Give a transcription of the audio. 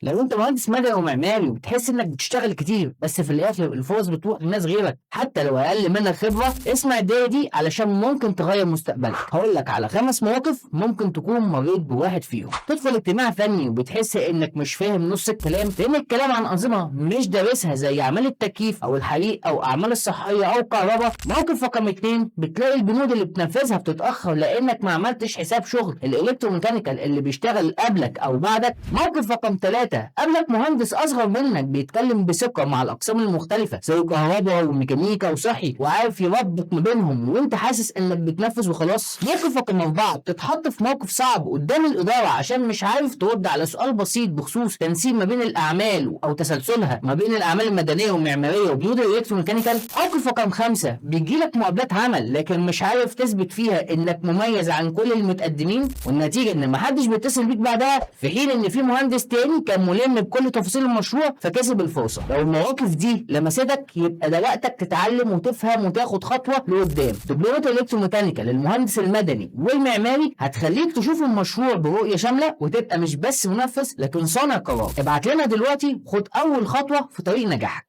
لو انت مهندس مدني ومعماري وبتحس انك بتشتغل كتير بس في الاخر الفرص بتروح لناس غيرك حتى لو اقل منك خبره، اسمع الدقيقة دي علشان ممكن تغير مستقبلك. هقول لك على 5 مواقف ممكن تكون مريت بواحد فيهم. تدخل اجتماع فني وبتحس انك مش فاهم نص الكلام، لان الكلام عن انظمة مش دارسها زي اعمال التكييف او الحريق او اعمال الصحية او كهرباء. موقف رقم 2، بتلاقي البنود اللي بتنفذها بتتاخر لانك ما عملتش حساب شغل ال electromechanical اللي بيشتغل قبلك او بعدك. موقف رقم 3، قبلك مهندس اصغر منك بيتكلم بثقة مع الاقسام المختلفة زي كهرباء وميكانيكا وصحي وعارف يربط ما بينهم، وانت حاسس انك بتنفذ وخلاص. موقف رقم 4، بتتحط في موقف صعب قدام الادارة عشان مش عارف ترد على سؤال بسيط بخصوص تنسيق ما بين الاعمال او تسلسلها ما بين الاعمال المدنية والمعماريه وبنود ال electromechanical. موقف رقم 5، بيجيلك مقابلات عمل لكن مش عارف تثبت فيها انك مميز عن كل المتقدمين، والنتيجة ان محدش بيتصل بيك بعدها، في حين ان في مهندس تاني كان ملم بكل تفاصيل المشروع فكسب الفرصة. لو المواقف دي لمستك يبقى ده وقتك تتعلم وتفهم وتاخد خطوة لقدام. دبلومه ال electromechanical للمهندس المدني والمعماري هتخليك تشوف المشروع برؤية شاملة وتبقى مش بس منفذ لكن صانع قرار. ابعت لنا دلوقتي خد اول خطوة في طريق نجاحك.